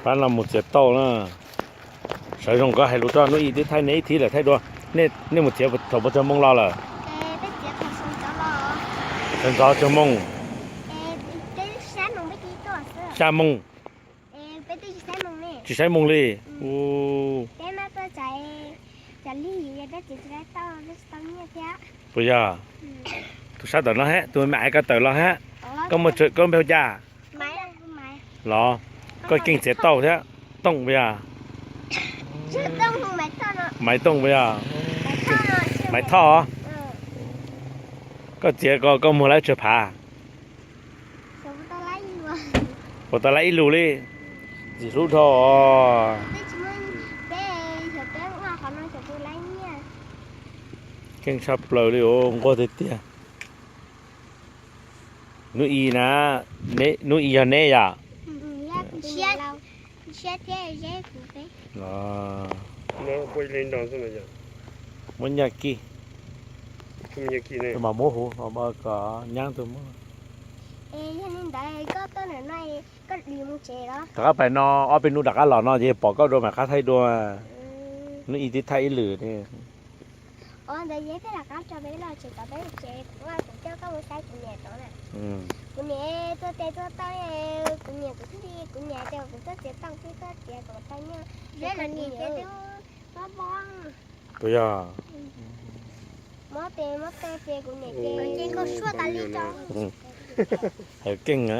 Pab no mus txiav tauj na. Sawv zoo koj hais lus rau Nub I twb thaij nej ib thib lawm thaij dua. Nej mus txiav thaum pes tsawg moo los lawm? Sawv ntxov tsawg moo? Xya moo. Tsis saib moo li. Puas yog? Tus sab tom no hab, tus me me aiv ko tawm los hab. Koj muaj, koj npe hu cas? Los, koj keej txiav tauj thiab. Tooj puas yog? Maiv Tooj puas yog? Maiv Thoj. Koj txiav ko koj muag lawv tsawg phav? Puas tau lawv ib lus li? Ntxim hlub dhau os. Keej tshaj plaws li os, nquag tiag tiag. Nub I na, Nub I yog neb yom? Muab nyaj kij, mas muab huv kom nyab tus muab. Rov qab pais no, ob peb hnub rov qab los no ces pom koj dua mam qab thaij dua. Nub I twb thaij ib lwm. Kuv niam tuaj tes tuaj taw, kuv niam kuv thiaj li, kuv niam tias kuv tuaj txiav tau twb tuaj txiav kom tau nyiaj. Mob mob, mob tes mob taw ces kuv niam ces, hais keej na.